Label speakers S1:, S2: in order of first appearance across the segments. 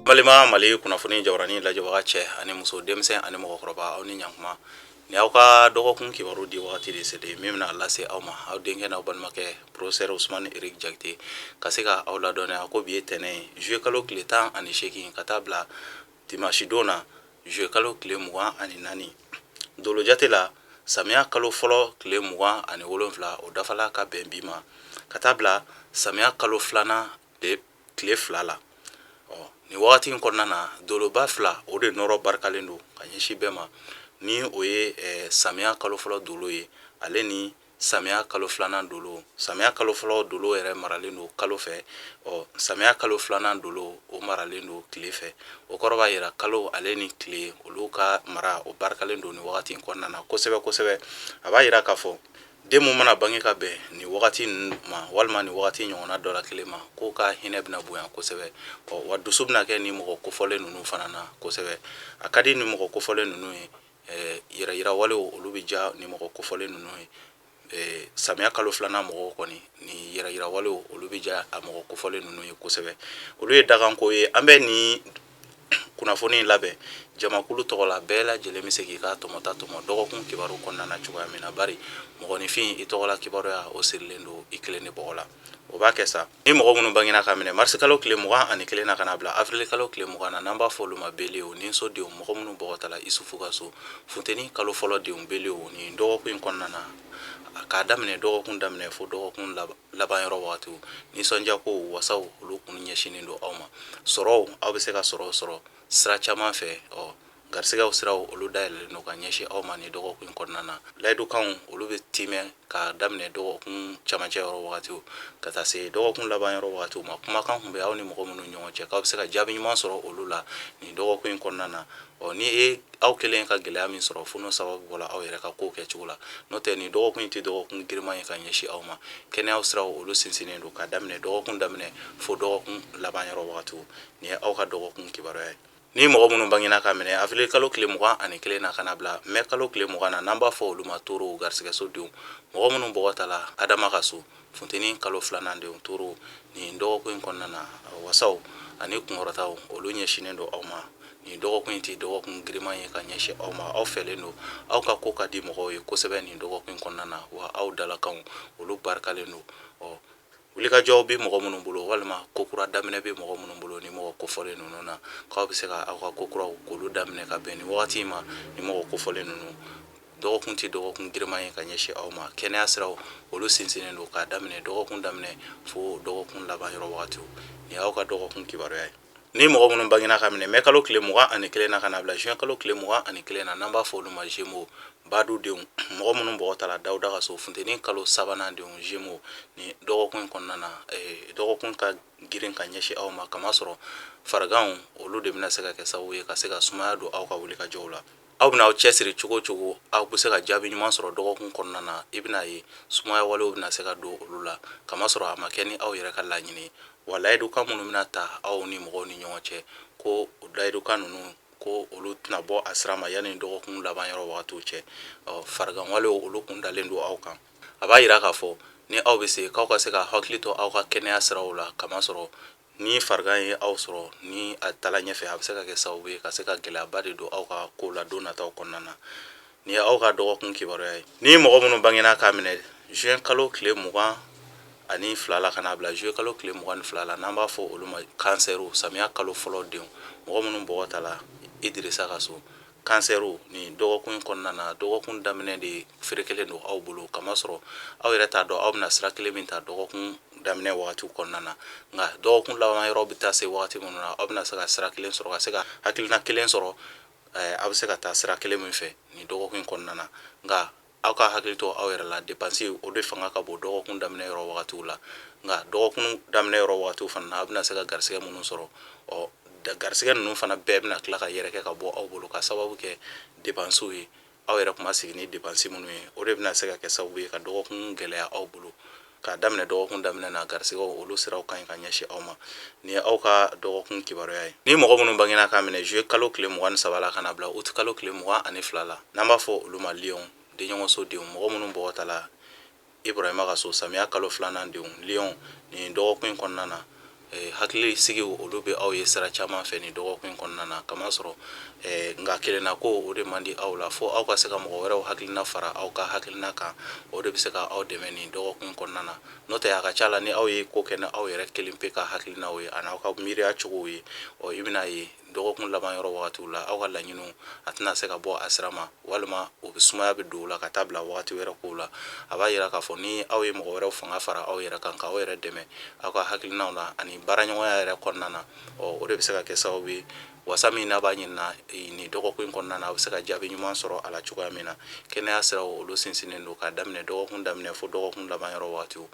S1: Balima Mali kunnafoni jabaranin lajɛbaga, cɛ ani muso, denmisɛn ani mɔgɔkɔrɔba, aw ni ɲankuma. Ni aw ka dɔgɔkun kibaru di wagati de selen, min bɛna lase aw ma, aw denkɛ n'aw balimakɛ, professeur Ousmane Eric Diakité, ka se ka aw ladɔnniya ko bi ye tɛnɛn ye, juillet kalo tile 18, ka taa bila dimanche don na, juillet kalo tile 24. Dolo jate la, samiya kalo fɔlɔ tile 27, o dafala ka bɛn bi ma, ka taa bila samiya kalo filanan tile 2 la. Ɔ, nin wagati in kɔnɔna na, doloba fila, o de nɔrɔ barikalen don ka ɲɛsin bɛɛ ma, ni o ye samiya kalo fɔlɔ dolo ye, ale ni samiya kalo filanan dolo. Samiya kalo fɔlɔ dolo yɛrɛ maralen don kalo fɛ. Ɔ, samiya kalo filanan dolo, o maralen don tile fɛ. O kɔrɔ b'a yira kalo ale ni tile, olu ka mara, o barikalen don nin wagati in kɔnɔna na kosɛbɛ kosɛbɛ. A b'a yira k'a fɔ den mun mana bange ka bɛn nin wagati ninnu ma, walima nin wagati ɲɔgɔnna dɔ la kelen ma, k'o ka hinɛ bɛna bonya kosɛbɛ. Ɔ, wa dusu bɛna kɛ nin mɔgɔ kofɔlen ninnu fana na kosɛbɛ. A ka di nin mɔgɔ kofɔlen ninnu ye. Yɛrɛ yira walew, olu bɛ ja nin mɔgɔ kofɔlen ninnu ye. Samiya kalo filanan mɔgɔw kɔni, ni yɛrɛ yira walew, olu bɛ ja a mɔgɔ kofɔlen ninnu ye kosɛbɛ. Olu ye dakanko ye. An bɛ nin kunnafoni labɛn jamakulu tɔgɔ la, bɛɛ lajɛlen bɛ se k'i ka tɔmɔta tɔmɔ dɔgɔkun kibaru kɔnɔna na cogoya min na, bari mɔgɔninfin, i tɔgɔla kibaruya, o sirilen don i kelen de bɔgɔ la. O b'a kɛ sa, ni mɔgɔ minnu bangena ka minɛ marisi kalo tile 21 na ka na bila avril kalo tile 20 na, n'an b'a fɔ olu ma bélier, ni so denw, mɔgɔ minnu bɔgɔ tala Isufu ka so, funteni kalo fɔlɔ denw, bélier, nin dɔgɔkun in kɔnɔna na, k'a daminɛ dɔgɔkun daminɛ fo dɔgɔkun laban yɔrɔ wagatiw, nisɔndiya ko wasaw, olu kun ɲɛsinnen don aw ma. Sɔrɔw, aw bɛ se ka sɔrɔ sɔrɔ sira caman fɛ. Ɔ, garisɛgɛw siraw, olu dayɛlɛlen don ka ɲɛsin aw ma nin dɔgɔkun kɔnɔna na. Layidukanw, olu bɛ timɛ ka daminɛ dɔgɔkun camancɛ yɔrɔ wagatiw ka taa se dɔgɔkun laban yɔrɔ wagatiw ma. Kumakan kun bɛ aw ni mɔgɔ minnu ɲɔgɔn cɛ, k'aw bɛ se ka jaabi ɲuman sɔrɔ olu la nin dɔgɔkun in kɔnɔna na. Ɔ, ni e aw kelen ka gɛlɛya min sɔrɔ, fo n'o sababu bɔra aw yɛrɛ ka kow kɛ cogo la, n'o tɛ nin dɔgɔkun in tɛ dɔgɔkun giriman ye ka ɲɛsin aw ma. Kɛnɛyaw siraw, olu sinsinnen don ka daminɛ dɔgɔkun daminɛ fo dɔgɔkun laban yɔrɔ wagatiw. Nin ye aw ka dɔgɔkun kibaruya ye. Ni mɔgɔ minnu bangena ka minɛ avril kalo tile 21 na ka na bila mɛ kalo tile 20 na, n'an b'a fɔ olu ma taureau, garisɛgɛso denw, mɔgɔ minnu bɔgɔ tala Adama ka so, funteni kalo filanan denw, taureau, nin dɔgɔkun in kɔnɔna na, wasaw ani kunkɔrɔtaw, olu ɲɛsinnen don aw ma. Nin dɔgɔkun in tɛ dɔgɔkun giriman ye ka ɲɛsin aw ma. Aw fɛlen don, aw ka ko ka di mɔgɔw ye kosɛbɛ nin dɔgɔkun in kɔnɔna na, wa aw dalakanw, olu barikalen don. Ɔ, wulikajɔw bɛ mɔgɔ minnu bolo, walima ko kura daminɛ bɛ mɔgɔ minnu bolo, ni mɔgɔ kofɔlen ninnu na, k'aw bɛ se ka aw ka ko kuraw k'olu daminɛ ka bɛn nin wagati in ma. Ni mɔgɔ kofɔlen ninnu, dɔgɔkun tɛ dɔgɔkun giriman ye ka ɲɛsin aw ma. Kɛnɛya siraw, olu sinsinnen don k'a daminɛ dɔgɔkun daminɛ fo dɔgɔkun laban yɔrɔ wagatiw. Nin y'aw ka dɔgɔkun kibaruya ye. Ni mɔgɔ minnu bangena ka minɛ mɛ kalo tile 21 na ka na bila juin kalo tile 21 na, n'an b'a fɔ olu ma Gémeaux, badu denw, mɔgɔ minnu bɔgɔ tala Dawuda ka so, funteni kalo sabanan denw, Gémeaux, ni dɔgɔkun in kɔnɔna na, dɔgɔkun ka girin ka ɲɛsin aw ma, kamasɔrɔ fariganw, olu de bɛna se ka kɛ sababu ye ka se ka sumaya don aw ka wulikajɔw la. Aw bɛna aw cɛsiri cogo o cogo, aw bɛ se ka jaabi ɲuman sɔrɔ dɔgɔkun kɔnɔna na, i bɛna ye sumaya walew bɛna se ka don olu la, kamasɔrɔ a ma kɛ ni aw yɛrɛ ka laɲini. Wa layidukan minnu bɛna ta aw ni mɔgɔw ni ɲɔgɔn cɛ, ko o layidukan ninnu, ko olu tɛna bɔ a sira ma yanni dɔgɔkun laban yɔrɔ wagatiw cɛ. Ɔ, farigan walew, olu kun dalen don aw kan. A b'a yira k'a fɔ ni aw bɛ se k'aw ka se ka hakili to aw ka kɛnɛya siraw la, kamasɔrɔ ni farigan ye aw sɔrɔ, ni a taala ɲɛfɛ, a bɛ se ka kɛ sababu ye ka se ka gɛlɛyaba de don aw ka kow la don nataw kɔnɔna na. Nin ye aw ka dɔgɔkun kibaruya ye. Ni mɔgɔ minnu bangena k'a minɛ juin kalo tile 22 la ka n'a bila juillet kalo tile 22 la, n'an b'a fɔ olu ma Cancer, samiya kalo fɔlɔ denw, mɔgɔ minnu bɔgɔ tala Idirisa ka so, Cancer, nin dɔgɔkun in kɔnɔna na, dɔgɔkun daminɛ de ferekelen don aw bolo, kamasɔrɔ aw yɛrɛ t'a dɔn aw bɛna sira kelen min ta dɔgɔkun daminɛ wagatiw kɔnɔna na. Nka dɔgɔkun laban yɔrɔ bɛ taa se wagati minnu na, aw bɛna se ka sira kelen sɔrɔ, ka se ka hakilina kelen sɔrɔ, aw bɛ se ka taa sira kelen min fɛ nin dɔgɔkun in kɔnɔna na. Nka aw ka hakili to aw yɛrɛ la, dépense, o de fanga ka bon dɔgɔkun daminɛ yɔrɔ wagatiw la. Nka dɔgɔkun daminɛ yɔrɔ wagatiw fana na, aw bɛna se ka garisɛgɛ minnu sɔrɔ, ɔ, garisɛgɛ ninnu fana bɛɛ bɛna tila ka yɛrɛkɛ ka bɔ aw bolo, ka sababu kɛ dépensew ye. Aw yɛrɛ kuma sigi ni dépense minnu ye, o de bɛna se ka kɛ sababu ye ka dɔgɔkun gɛlɛya aw bolo. K'a daminɛ dɔgɔkun daminɛ na, garisɛgɛw, olu siraw ka ɲi ka ɲɛsin aw ma. Nin ye aw ka dɔgɔkun kibaruya ye. Ni mɔgɔ minnu bangena k'a minɛ juillet kalo tile 23 la ka na bila août kalo tile 22 la, n'an b'a fɔ olu ma lion, denɲɔgɔnso denw, mɔgɔ minnu bɔgɔ tala Ibrahima ka so, samiya kalo filanan denw, lion, nin dɔgɔkun in kɔnɔna na, Hakili sigiw olu bɛ aw ye sira caman fɛ nin dɔgɔkun in kɔnɔna na, kamasɔrɔ nka kelenna ko o de man di aw la, fo aw ka se ka mɔgɔ wɛrɛw hakilina fara aw ka hakilina kan. O de bɛ se ka aw dɛmɛ nin dɔgɔkun in kɔnɔna na. N'o tɛ, a ka ca la, ni aw ye ko kɛ ni aw yɛrɛ kelen pe ka hakilinaw ye ani aw ka miiriya cogow ye, ɔ i bɛna ye dɔgɔkun laban yɔrɔ wagatiw la, aw ka laɲiniw a tɛna se ka bɔ a sira ma, walima o bɛ sumaya bɛ don o la ka taa bila wagati wɛrɛ kow la. A b'a yira k'a fɔ ni aw ye mɔgɔ wɛrɛw fanga fara aw yɛrɛ kan, k'aw yɛrɛ dɛmɛ aw ka hakilinaw la ani baaraɲɔgɔnya yɛrɛ kɔnɔna na, ɔ o de bɛ se ka kɛ sababu ye wasa min n'a b'a ɲinina nin dɔgɔkun in kɔnɔna na, a bɛ se ka jaabi ɲuman sɔrɔ a la cogoya min na. Kɛnɛya siraw olu sinsinnen don k'a daminɛ dɔgɔkun daminɛ fo dɔgɔkun laban yɔrɔ wagatiw.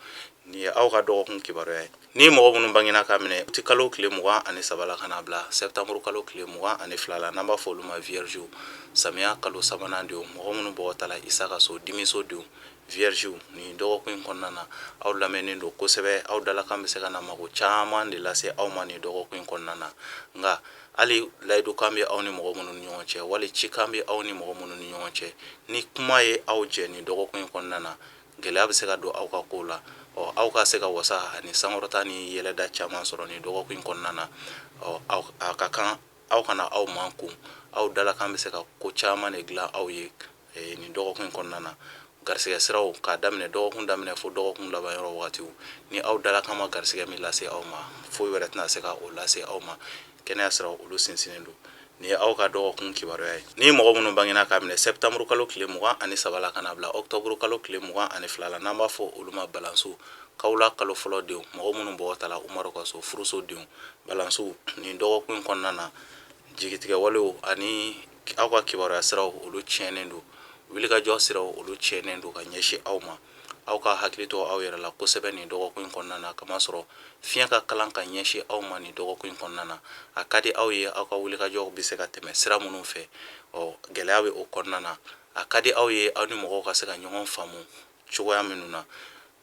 S1: Nin ye aw ka dɔgɔkun kibaruya ye. Ni mɔgɔ minnu bangena k'a minɛ uti kalo tile 23 la ka n'a bila sɛptanburu kalo tile 22 la, n'an b'a fɔ olu ma viergew, samiya kalo sabanan denw, mɔgɔ minnu bɔgɔ tala Isa ka so, dimiso denw, viergew, nin dɔgɔkun in kɔnɔna na, aw lamɛnnen don kosɛbɛ. Aw dalakan bɛ se ka na mago caman de lase aw ma nin dɔgɔkun in kɔnɔna na. Nka hali layidukan bɛ aw ni mɔgɔ minnu ni ɲɔgɔn cɛ, wali cikan bɛ aw ni mɔgɔ minnu ni ɲɔgɔn cɛ, ni kuma ye aw jɛ nin dɔgɔkun in kɔnɔna na, gɛlɛya bɛ se ka don aw ka kow la. Ɔ aw ka se ka wasa ani sankɔrɔta ni yɛlɛda caman sɔrɔ nin dɔgɔkun in kɔnɔna na, ɔ a ka kan aw kana aw makun. Aw dalakan bɛ se ka ko caman de dilan aw ye nin dɔgɔkun in kɔnɔna na. Garisɛgɛ siraw, k'a daminɛ dɔgɔkun daminɛ fo dɔgɔkun laban yɔrɔ wagatiw, ni aw dalakan ma garisɛgɛ min lase aw ma, foyi wɛrɛ tɛna se ka o lase aw ma. Kɛnɛya siraw olu sinsinnen don. Nin ye aw ka dɔgɔkun kibaruya ye. Ni mɔgɔ minnu bangena k'a minɛ sɛptanburu kalo tile 23 la ka n'a bila ɔkutɔburu kalo tile 22 la, n'an b'a fɔ olu ma balansiw, kawula kalo fɔlɔ denw, mɔgɔ minnu bɔgɔ tala Umaru ka so, furuso denw, balansiw, nin dɔgɔkun in kɔnɔna na, jigitigɛwalew ani aw ka kibaruya siraw olu tiɲɛnen don, wulikajɔ siraw olu tiɲɛnen don ka ɲɛsin aw ma. Aw ka hakili to aw yɛrɛ la kosɛbɛ nin dɔgɔkun in kɔnɔna na, kamasɔrɔ fiɲɛ ka kalan ka ɲɛsin aw ma nin dɔgɔkun in kɔnɔna na. A ka di aw ye aw ka wulikajɔw bɛ se ka tɛmɛ sira minnu fɛ, ɔ gɛlɛya bɛ o kɔnɔna na. A ka di aw ye aw ni mɔgɔw ka se ka ɲɔgɔn faamu cogoya minnu na,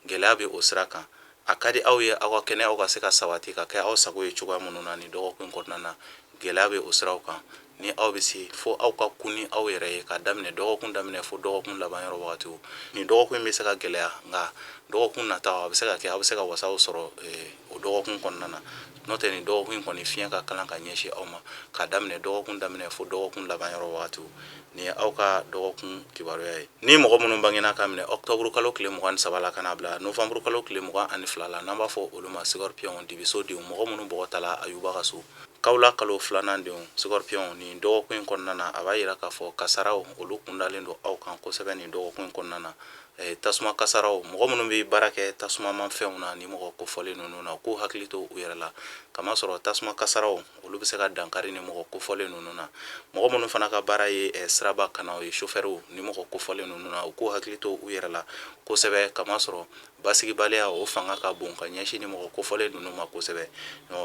S1: gɛlɛya bɛ o sira kan. A ka di aw ye aw ka kɛnɛyaw ka se ka sabati ka kɛ aw sago ye cogoya minnu na nin dɔgɔkun in kɔnɔna na, gɛlɛya bɛ o siraw kan. Ni aw bɛ se, fo aw ka kun ni aw yɛrɛ ye k'a daminɛ dɔgɔkun daminɛ fo dɔgɔkun laban yɔrɔ wagatiw. Nin dɔgɔkun in bɛ se ka gɛlɛya, nka dɔgɔkun nata a bɛ se ka kɛ aw bɛ se ka wasaw sɔrɔ o dɔgɔkun kɔnɔna na. N'o tɛ, nin dɔgɔkun in kɔni fiɲɛ ka kalan ka ɲɛsin aw ma k'a daminɛ dɔgɔkun daminɛ fo dɔgɔkun laban yɔrɔ wagatiw. Nin ye aw ka dɔgɔkun kibaruya ye. Ni mɔgɔ minnu bangena k'a minɛ ɔkutɔburu kalo tile 23 la ka n'a bila novanburu kalo tile 22 la, n'an b'a fɔ olu ma scorpion, dibiso denw, mɔgɔ minnu bɔgɔ tala Ayuba ka so, kawula kalo filanan denw, scorpion, nin dɔgɔkun in kɔnɔna na, a b'a yira k'a fɔ kasaraw olu kundalen don aw kan kosɛbɛ nin dɔgɔkun in kɔnɔna na. Tasuma kasaraw, mɔgɔ minnu bɛ baara kɛ tasumamafɛnw na, ni mɔgɔ kofɔlen ninnu na, k'u hakili to u yɛrɛ la, kamasɔrɔ tasuma kasaraw olu bɛ se ka dankari ni mɔgɔ kofɔlen ninnu na. Mɔgɔ minnu fana ka baara ye siraba kannaw ye, sofɛriw, ni mɔgɔ kofɔlen ninnu na, u k'u hakili to u yɛrɛ la kosɛbɛ, kamasɔrɔ basigibaliya o fanga ka bon ka ɲɛsin ni mɔgɔ kofɔlen ninnu ma kosɛbɛ.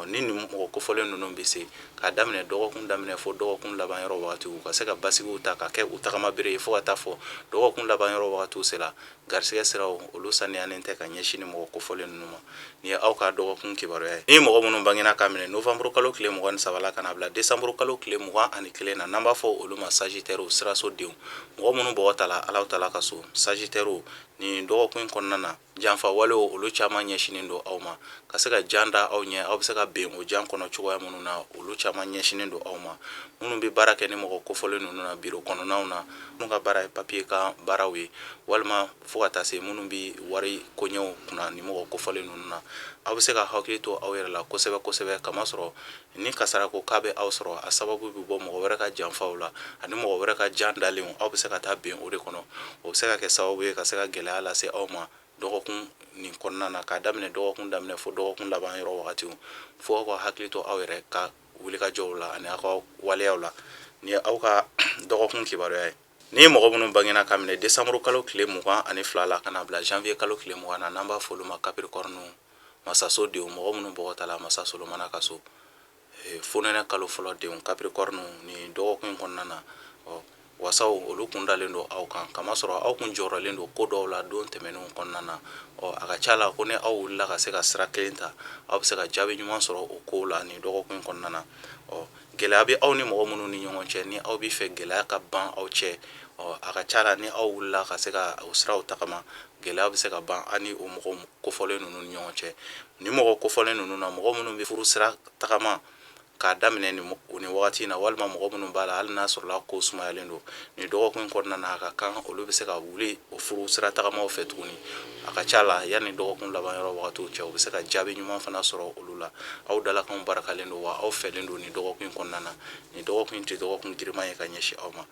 S1: Ni nin mɔgɔ kofɔlen ninnu bɛ se k'a daminɛ dɔgɔkun daminɛ fo dɔgɔkun laban yɔrɔ wagatiw, u ka se ka basigiw ta ka kɛ u tagama bere ye fo ka taa fɔ dɔgɔkun laban yɔrɔ wagatiw sera, garisɛgɛ siraw olu saniyanen tɛ ka ɲɛsin ni mɔgɔ kofɔlen ninnu ma. Nin ye aw ka dɔgɔkun kibaruya ye. Ni mɔgɔ minnu bangena k'a minɛ novanburu kalo tile 23 la ka n'a bila desanburu kalo tile 21 na, n'an b'a fɔ olu ma sagittairew, siraso denw, mɔgɔ minnu bɔgɔ tala Alahu taala ka so, sagittairew, nin dɔgɔkun in kɔnɔna na, janfa walew olu caman ɲɛsinnen don aw ma, ka se ka jan da aw ɲɛ, aw bɛ se ka ben o jan kɔnɔ cogoya minnu na, olu caman ɲɛsinnen don aw ma. Minnu bɛ baara kɛ ni mɔgɔ kofɔlen ninnu na biro kɔnɔnaw na, minnu ka baara ye papiye kan baaraw ye, walima fo ka taa se minnu bɛ wari koɲɛw kunna ni mɔgɔ kofɔlen ninnu na, aw bɛ se ka hakili to aw yɛrɛ la kosɛbɛ kosɛbɛ, kamasɔrɔ ni kasara ko k'a bɛ aw sɔrɔ, a sababu bɛ bɔ mɔgɔ wɛrɛ ka janfaw la ani mɔgɔ wɛrɛ ka jan dalenw, aw bɛ se ka taa ben o de kɔnɔ. O bɛ se ka kɛ sababu ye ka se ka gɛlɛya lase aw ma dɔgɔkun nin kɔnɔna na, k'a daminɛ dɔgɔkun daminɛ fo dɔgɔkun laban yɔrɔ wagatiw. Fo aw ka hakili to aw yɛrɛ ka wulikajɔw la ani aw ka waleyaw la. Nin ye aw ka dɔgɔkun kibaruya ye. Ni mɔgɔ minnu bangena ka minɛ desanburu kalo tile 22 la ka na bila janvier kalo tile 20 na, n'an b'a fɔ olu ma capricorne, masaso denw, mɔgɔ minnu bɔgɔ tala masa Solomana ka so, fonɛnɛ kalo fɔlɔ denw, capricorne, nin dɔgɔkun in kɔnɔna na, ɔ wasaw olu kun dalen don aw kan, kamasɔrɔ aw kun jɔrɔlen don ko dɔw la don tɛmɛnenw kɔnɔna na. Ɔ a ka ca la ko ni aw wulila ka se ka sira kelen ta, aw bɛ se ka jaabi ɲuman sɔrɔ o kow la nin dɔgɔkun in kɔnɔna na. Ɔ gɛlɛya bɛ aw ni mɔgɔ minnu ni ɲɔgɔn cɛ, ni aw bɛ fɛ gɛlɛya ka ban aw cɛ, Ɔ, a ka ca la, ni aw wulila ka se ka o siraw tagama, gɛlɛya bɛ se ka ban aw ni o mɔgɔ kofɔlen ninnu ni ɲɔgɔn cɛ. Ni mɔgɔ kofɔlen ninnu na, mɔgɔ minnu bɛ furu sira tagama k'a daminɛ nin wagati in na, walima mɔgɔ minnu b'a la, hali n'a sɔrɔla ko sumayalen don, nin dɔgɔkun in kɔnɔna na, a ka kan olu bɛ se ka wuli o furu sira tagamaw fɛ tuguni. A ka ca la, yanni dɔgɔkun laban yɔrɔ wagatiw cɛ, u bɛ se ka jaabi ɲuman fana sɔrɔ olu la. Aw dalakanw barakalen don, wa aw fɛlen don nin dɔgɔkun in kɔnɔna na. Nin dɔgɔkun in tɛ dɔgɔkun giriman ye ka ɲɛsin aw ma.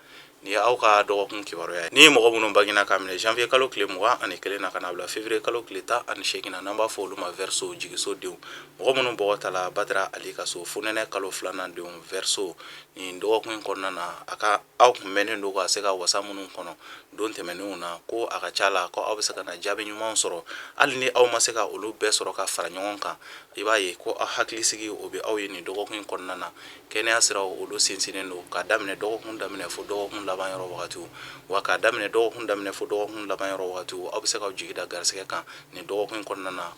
S1: Nin ye aw ka dɔgɔkun kibaruya ye. Ni mɔgɔ minnu bangena k'a minɛ janvier kalo tile 21 na ka n'a bila février kalo tile 18 na, n'an b'a fɔ olu ma Verseau, jigiso denw, mɔgɔ minnu bɔgɔ tala Badara Ali ka so, fonɛnɛ kalo filanan denw, Verseau, nin dɔgɔkun in kɔnɔna na, a ka aw kun mɛnnen don ka se ka wasa minnu kɔnɔ don tɛmɛnenw na, ko a ka ca la ko aw bɛ se ka na jaabi ɲumanw sɔrɔ. Hali ni aw ma se ka olu bɛɛ sɔrɔ ka fara ɲɔgɔn kan, i b'a ye ko aw hakilisigi o bɛ aw ye nin dɔgɔkun in kɔnɔna na. Kɛnɛya siraw, olu sinsinnen don k'a daminɛ dɔgɔkun daminɛ fo dɔgɔkun laban yɔrɔ wagatiw. Wa k'a daminɛ dɔgɔkun daminɛ fo dɔgɔkun laban yɔrɔ wagatiw, aw bɛ se k'aw jigi da garisɛgɛ kan nin dɔgɔkun in kɔnɔna na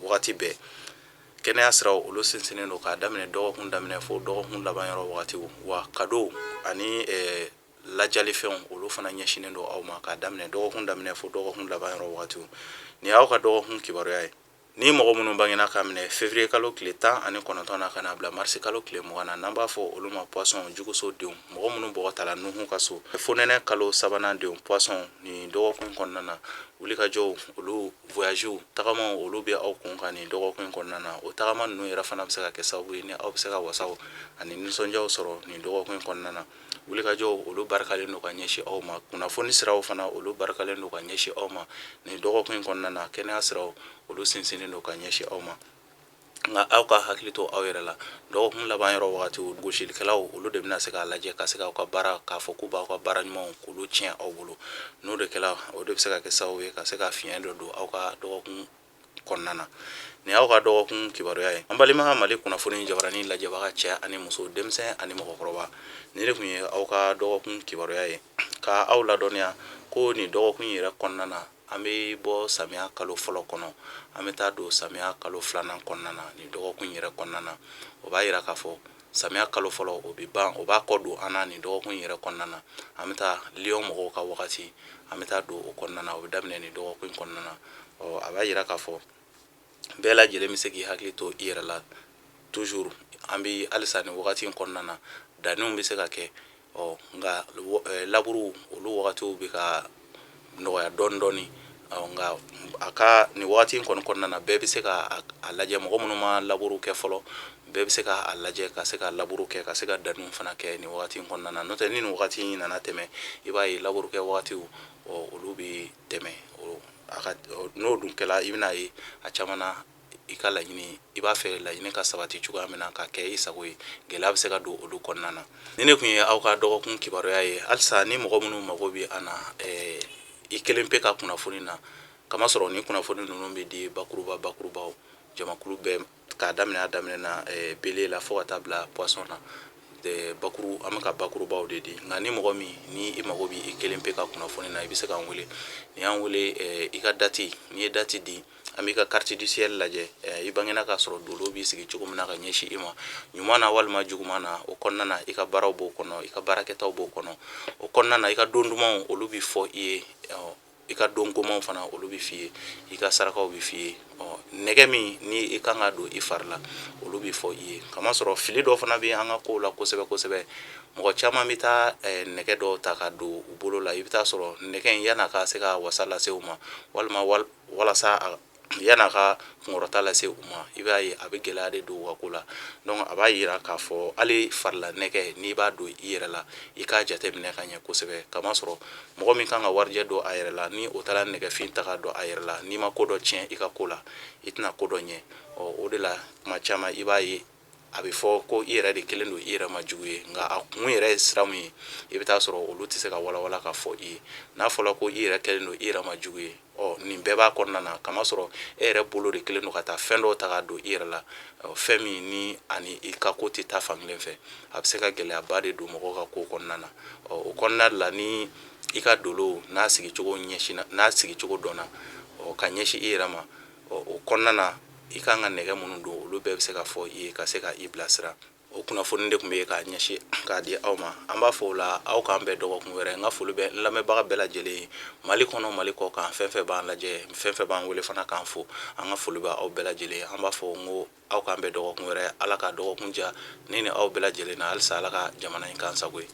S1: wagati bɛɛ. Kɛnɛya siraw, olu sinsinnen don k'a daminɛ dɔgɔkun daminɛ fo dɔgɔkun laban yɔrɔ wagatiw. Wa cadeau ani lajalifɛnw, olu fana ɲɛsinnen don aw ma k'a daminɛ dɔgɔkun daminɛ fo dɔgɔkun laban yɔrɔ wagatiw. Nin y'aw ka dɔgɔkun kibaruya ye. Ni mɔgɔ minnu bangena k'a minɛ février kalo tile 19 na ka n'a bila mars kalo tile 20 na, n'an b'a fɔ olu ma poisson, juguso denw, mɔgɔ minnu bɔgɔ tala Nuhu ka so, fonɛnɛ kalo sabanan denw, poisson, nin dɔgɔkun kɔnɔna na, wulikajɔw, olu voyagew, tagamaw, olu bɛ aw kun kan nin dɔgɔkun in kɔnɔna na. O tagama ninnu yɛrɛ fana bɛ se ka kɛ sababu ye ni aw bɛ se ka wasaw ani nisɔndiyaw sɔrɔ nin dɔgɔkun in kɔnɔna na. Wulikajɔw, olu barikalen don ka ɲɛsin aw ma. Kunnafoni siraw fana, olu barikalen don ka ɲɛsin aw ma nin dɔgɔkun in kɔnɔna na. Kɛnɛya siraw, olu sinsinnen don ka ɲɛsin aw ma, nka aw ka hakili to aw yɛrɛ la. Dɔgɔkun laban yɔrɔ wagatiw, gosilikɛlaw, olu de bɛna se k'a lajɛ ka se k'aw ka baara, k'a fɔ k'u b'aw ka baara ɲumanw k'olu tiɲɛ aw bolo. N'o de kɛla, o de bɛ se ka kɛ sababu ye ka se ka fiɲɛ dɔ don aw ka dɔgɔkun kɔnɔna na. Nin y'aw ka dɔgɔkun kibaruya ye. An balima Mali kunnafoni jabaranin lajɛbaga, cɛ ani muso, denmisɛn ani mɔgɔkɔrɔba, nin de tun ye aw ka dɔgɔkun kibaruya ye, ka aw ladɔnniya ko nin dɔgɔkun yɛrɛ kɔnɔna na, an bɛ bɔ samiya kalo fɔlɔ kɔnɔ, an bɛ taa don samiya kalo filanan kɔnɔna na nin dɔgɔkun yɛrɛ kɔnɔna na. O b'a yira k'a fɔ samiya kalo fɔlɔ, o bɛ ban, o b'a kɔ don an na nin dɔgɔkun yɛrɛ kɔnɔna na. An bɛ taa lion mɔgɔw ka wagati, an bɛ taa don o kɔnɔna na, o bɛ daminɛ nin dɔgɔkun kɔnɔna na. Ɔ, a b'a yira k'a fɔ bɛɛ lajɛlen bɛ se k'i hakili to i yɛrɛ la toujours. An bɛ halisa nin wagati in kɔnɔna na, danniw bɛ se ka kɛ. Ɔ, nka labour, olu wagatiw bɛ ka nɔgɔya dɔɔni dɔɔni. Nka a ka nin wagati in kɔni kɔnɔna na, bɛɛ bɛ se ka a lajɛ. Mɔgɔ minnu ma labour kɛ fɔlɔ, bɛɛ bɛ se ka a lajɛ ka se ka labour kɛ, ka se ka danniw fana kɛ nin wagati in kɔnɔna na. N'o tɛ, ni nin wagati in nana tɛmɛ, i b'a ye labour kɛ wagatiw, ɔ, olu bɛ tɛmɛ. A ka n'o dun kɛla, i bɛna ye a caman na, i ka laɲini, i b'a fɛ laɲini ka sabati cogoya min na ka kɛ i sago ye, gɛlɛya bɛ se ka don olu kɔnɔna na. Ni ne tun ye aw ka dɔgɔkun kibaruya ye. Halisa, ni mɔgɔ minnu mago bɛ an na i kelen pe ka kunnafoni na, kamasɔrɔ ni kunnafoni ninnu bɛ di bakuruba bakurubaw, jamakulu bɛɛ, k'a daminɛ a daminɛ na bélier la fo ka taa bila poisson na, bakuru, an bɛ ka bakurubaw de di. Nka ni mɔgɔ min ni i mago bɛ i kelen pe ka kunnafoni na, i bɛ se k'an wele. Ni y'an wele, i ka date, n'i ye date di, an b'i ka carte du ciel lajɛ, i bangena k'a sɔrɔ dolo b'i sigi cogo min na ka ɲɛsin i ma, ɲuman na walima juguman na. O kɔnɔna na, i ka baaraw b'o kɔnɔ, i ka baarakɛtaw b'o kɔnɔ. O kɔnɔna na, i ka don dumanw, olu bɛ fɔ i ye, i ka don komanw fana, olu bɛ f'i ye, i ka sarakaw bɛ f'i ye, nɛgɛ min ni i kan ka don i fari la, olu bɛ fɔ i ye. Kamasɔrɔ fili dɔ fana bɛ an ka kow la kosɛbɛ kosɛbɛ. Mɔgɔ caman bɛ taa nɛgɛ dɔw ta ka don u bolo la. I bɛ taa sɔrɔ nɛgɛ in, yan'a ka se ka wasa lase u ma, walima walasa yan'a ka kunkɔrɔta lase u ma, i b'a ye a bɛ gɛlɛya de don u ka ko la. Donc a b'a yira k'a fɔ hali farila nɛgɛ, n'i b'a don i yɛrɛ la, i k'a jateminɛ ka ɲɛ kosɛbɛ, kamasɔrɔ mɔgɔ min kan ka warijɛ don a yɛrɛ la, ni o taara nɛgɛfin ta ka don a yɛrɛ la, n'i ma ko dɔ tiɲɛ i ka ko la, i tɛna ko dɔ ɲɛ. Ɔ, o de la, tuma caman i b'a ye a bɛ fɔ ko i yɛrɛ de kelen don i yɛrɛ ma jugu ye. Nka a kun yɛrɛ ye sira min ye, i bɛ taa sɔrɔ olu tɛ se ka walawala ka fɔ i ye. N'a fɔra ko i yɛrɛ kɛlen don i yɛrɛ ma jugu ye, ɔ, nin bɛɛ b'a kɔnɔna na, kamasɔrɔ e yɛrɛ bolo de kelen don ka taa fɛn dɔw ta ka don i yɛrɛ la, fɛn min ni ani i ka ko tɛ taa fankelen fɛ. A bɛ se ka gɛlɛyaba de don mɔgɔw ka ko kɔnɔna na. Ɔ, o kɔnɔna la, ni i ka dolo n'a sigicogo ɲɛsinna, n'a sigicogo dɔnna, ɔ, ka ɲɛsin i yɛrɛ ma, ɔ, o kɔnɔna na, i kan ka nɛgɛ minnu don, olu bɛɛ bɛ se ka fɔ i ye ka se ka i bilasira. O kunnafoni de tun bɛ yen k'a ɲɛsin k'a di aw ma. An b'a fɔ o la, aw k'an bɛn dɔgɔkun wɛrɛ. N ka foli bɛ n lamɛnbaga bɛɛ lajɛlen ye, Mali kɔnɔ, Mali kɔ kan, fɛn fɛn b'an lajɛ, fɛn fɛn b'an wele fana k'an fo, an ka foli bɛ aw bɛɛ lajɛlen. An b'a fɔ n ko aw k'an bɛn dɔgɔkun wɛrɛ. Ala ka dɔgɔkun diya ne ni aw bɛɛ lajɛlen na. Halisa Ala ka jamana in k'an sago ye.